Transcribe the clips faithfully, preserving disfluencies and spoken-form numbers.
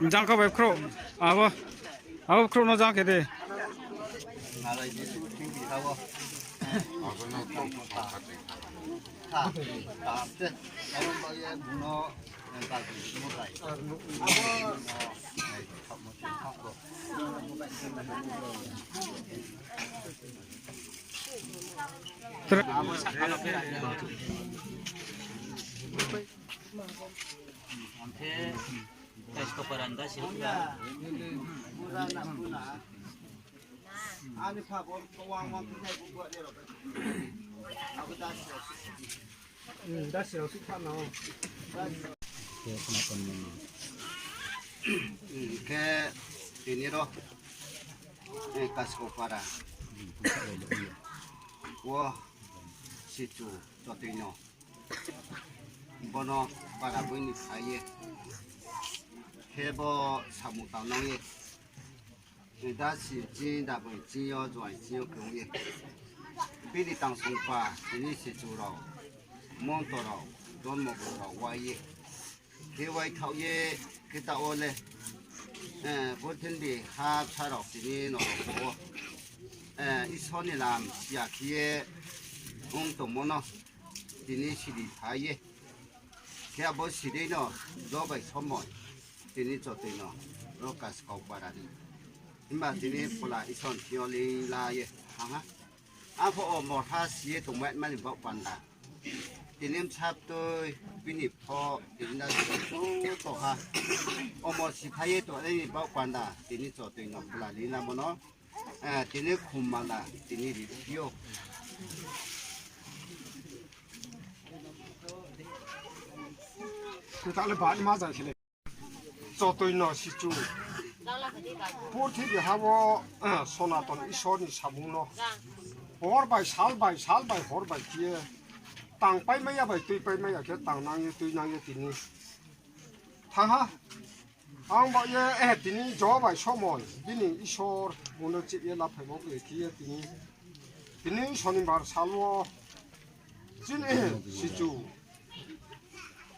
Jang kha bai khrouh, abo, abo khrouh no jang khe de. Khe tini ro, eh, Kaskopara wo sichu Chotoi no bono para boi ni phai ye, khe bo samung tangnang ye, dasi chini da boi chini yo, juai chini yo khe ong ye, bini tangsongpa tini sichu rao, monto rao, donmo rao wai ye, khe wai thaoh ye, khe taoh wo le, eh, purthimbi ha bsa rao tini no rao pho wo, eh, Isor ni lam siya khe ye ong tongmo no tini siri phai ye, khe abo siri no jo bai somoi tini Chotoi no ro Kaskopara ni. Himba tini phola Isor ni thing yo ling la ye thanng ha. Arphuh omo ha si ye tongmai mani baoh panda. Tini bsa tui bini pho tini na tong ha. Omo si phai ye tongnai ni baoh panda tini Chotoi no phola ling lamo no, eh, tini khum mala tini ri phi ou. Khe taoh le bani ma jang khe le. Chotoi no sichu. Purthimbi ha wo, eh, Sonaton Isor ni samung no hor bai sal bai, sal bai hor bai khe ye tangpaimai ya bai tuipaimai ya khe tangnang ye tuinang ye tini thanng ha. Ang ba ye, eh, tini jo bai somoi bini Isor bung no chih ye laphaimo bai khe ye tini, tini Sonibar sal wo chini sichu,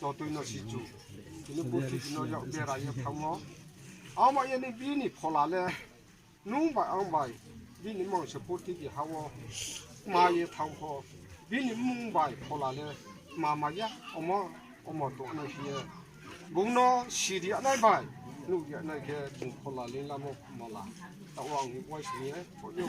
Chotoi no sichu, tini purthimbi no yak bera ye thanng ou. Ang ba ye ni bini phola le nung bai ang bai bini mang se purthimbi ha wo ma ye thanng pho, bini mmung bai phola le ma mai ya, omo, omo tongnai khe ye bung no siri ya nai bai Nuh ya nai khe bung phola le lamo mala. Taoh ang ni uaising ye pho yo.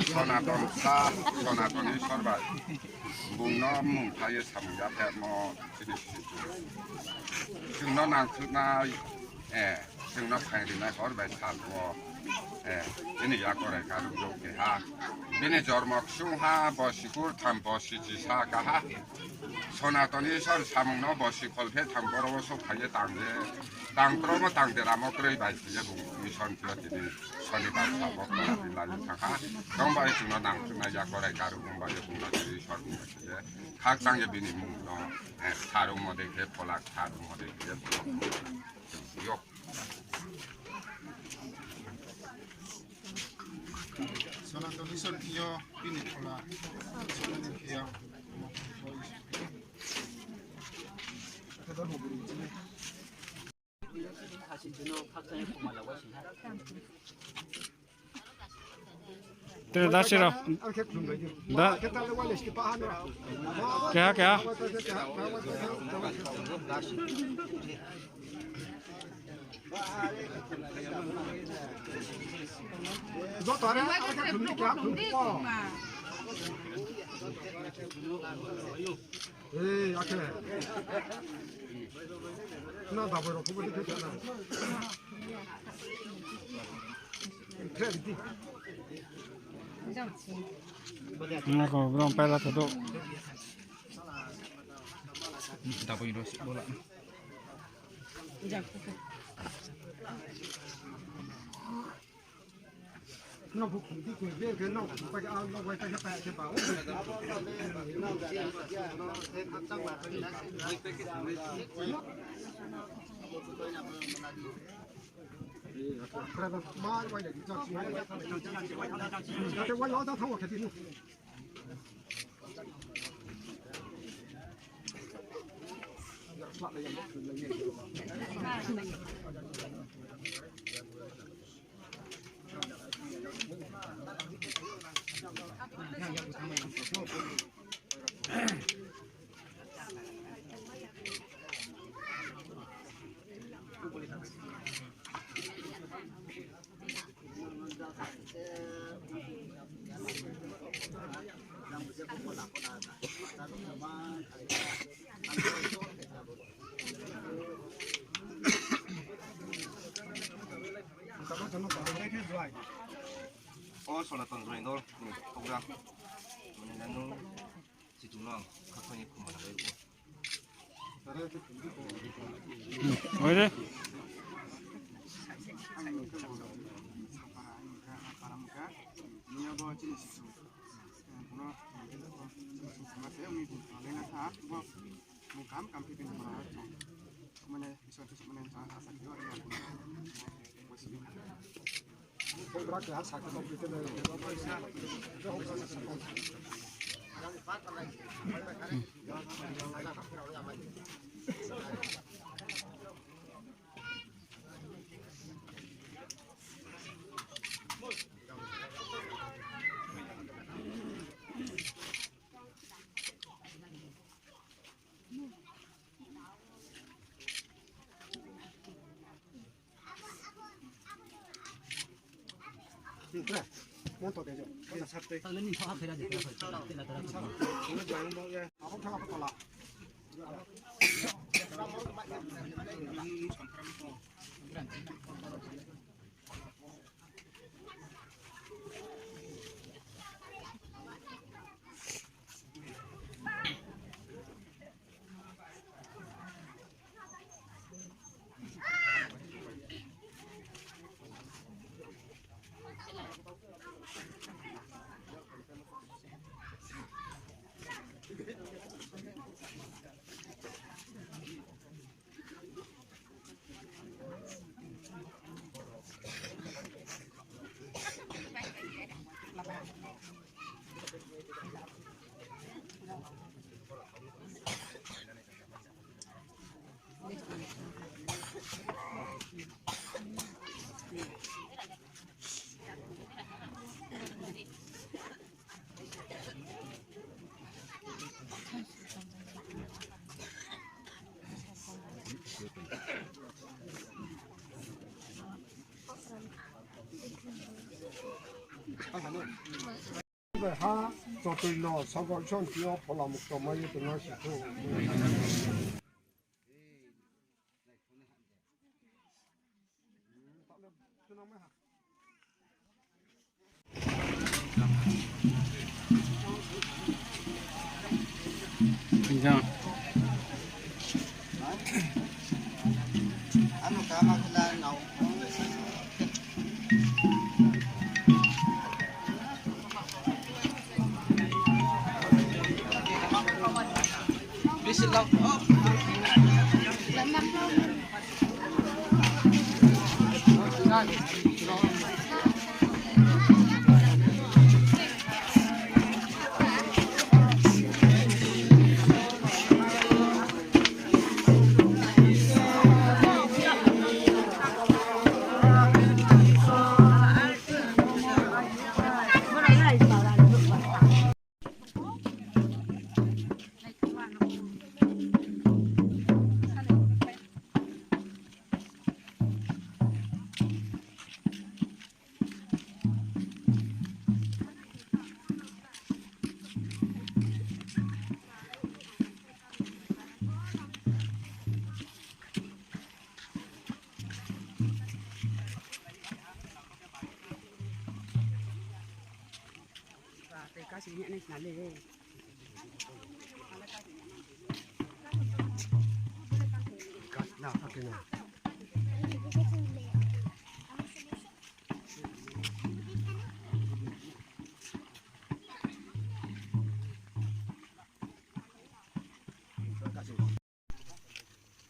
Sonaton sa, Sonaton Isor bai. Bung no mung tha ye samung ya phemo chini sisi. Chung no nangkhruhnai, eh, chung no phaing rinai hor bai sal wo, eh, bini yakorai karuk rao keha. Bini jormo ksung ha, bosi kurtham, bosi chisa kaha. Sonaton Isor samung no bosi kholpheh tham boro wo souhphai ye tang ye, tang kromo tang deramo kroi bai khe ye bung Isor ni thing yo tini sonibar sal wo phola ri lai ye thanng ha. Tong bai chung no nangkhruhnai yakorai karuk bung bai ye bung no Isor bung bai khe ye khakchang ye bini mung no, eh, kthar ongmo dei khe phola kthar ongmo dei khe ye bung no yo. Sonaton Isor thing yo bini phola, Sonaton thing yo. Tene dasi rao. Da. Keha, keha. Nako brong paila tho do. Daboi ro si bola. O Sonaton Joi no, ni program. Mane nanu, situ no, khakhoi ni khumana bai ko. Oi de. Bai ha, jotoi no sorgo Isor ni thing yo phola mukto mai ye tongna si thou.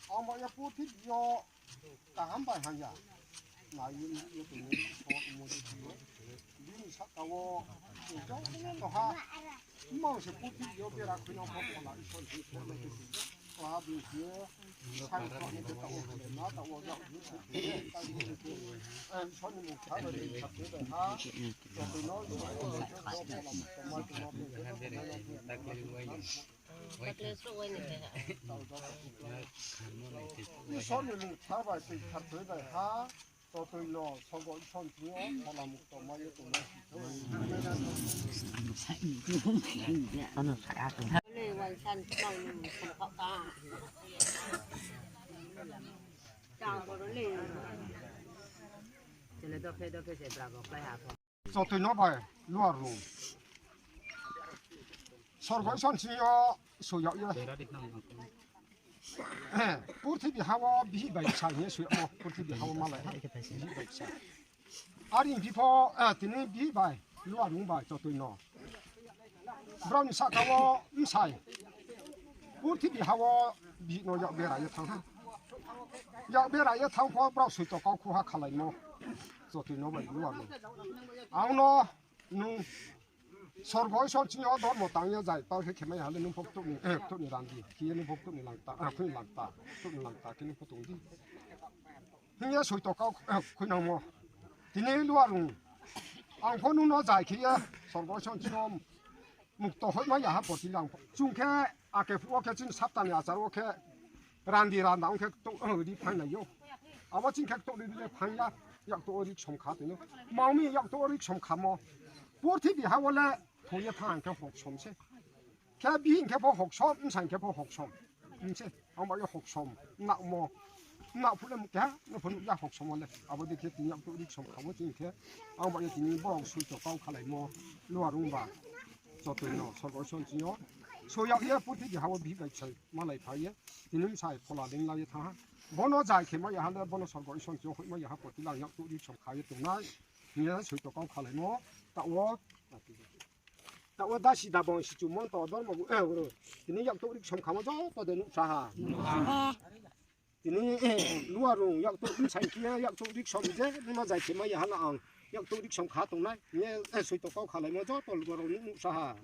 Ang ba ya purthimbi yo kaham bai hamya nai ye nuh ye tong ou, so mo di yo. Bini sahka wo joto no ha. Mang se purthimbi yo bera khuinang pho phola Isor ni thing yo kla bini thing yo. Sai kla ni khe taoh wo khe na, taoh wo jak ni khe. Isor ni mung kha bai khe kha khe bai ha. Joto no Isor ni mung kha bai khe kha khe bai ha. Isor ni mung kha bai tui kha khe bai ha. Jotoi no sorgo Isor ni thing yo phola mukto mai ye tongna si thou. Jotoi no bai luar rung. Sorgo Isor ni thing yo soi yag ye. Purthimbi ha wo bihih bai bsa hing ye soi yagmo, purthimbi ha wo malai ha bihih bai bsa. Are hing phi pho, eh, tini bihih bai luar rung bai jotoi no. Brao ni sahka wo bsai. Purthimbi ha wo bihih no yak bera ye thanng ha. Yak bera ye thanng pho brao soito kau khuha khalaimo. Jotoi no bai luar rung. Ang no nung sorgo Isor ni thing yo dormo tang ye zai pal khe khemai ha le nung pho ktuh ni, eh, ktuh ni randi. Khe ye nung pho ktuh ni langta, ah, ktuh ni langta, ktuh ni langta khe nung pho tong di. Hing ye soito kau, eh, khuinangmo. Tini luar rung. Ang pho nung no zai khe ye sorgo Isor ni thing yo mukto hoihmai ya ha porti lang pho. Chung khe ake phuh wo khe chini sapta ni achar wo khe randi randa ong khe ktuh, eh, ri phainglai ou. Abo chini khe ktuh ri ri le phaing ya. Yak ktuh wo ri ksom kha tong ou. Mao mi yak ktuh wo ri ksom khamo. Purthimbi ha wo le thoi ye thanng khe hoksom se. Khe bihih khe pho hoksom, bsai khe pho hoksom. Hing se, ang ba ye hoksom, nahmo. Nah phuh le keha no pho nuh ya hoksom wo le. Abo dei khe tini yak ktuh ri ksom khamo chini khe. Ang ba ye tini borao soito kau khalaimo, luar rung ba. Jotoi no sorgo Isor ni thing yo soi yag ye purthimbi ha wo bihih bai bsai malai phai ye. Tini bsai phola ding la ye thanng ha. Bono zai khemai ya ha le, bono sorgo Isor ni thing yo hoihmai ya ha porti lang yak ktuh ri ksom kha ye tongnai. Hing ye soito kau khalaimo, taoh wo, taoh wo dasi dabang sichu monto dormo, eh, bro. Tini yak ktuh ri ksom khamo joto de nuhsa ha. Tini, eh, luar rung yak ktuh bsai khe ye yak ktuh ri ksom je, nima zai khemai ya ha la ang. Yak ktuh ri ksom kha tongnai. Hing ye, eh, soito kau khalaimo joto luar rung nuhsa ha.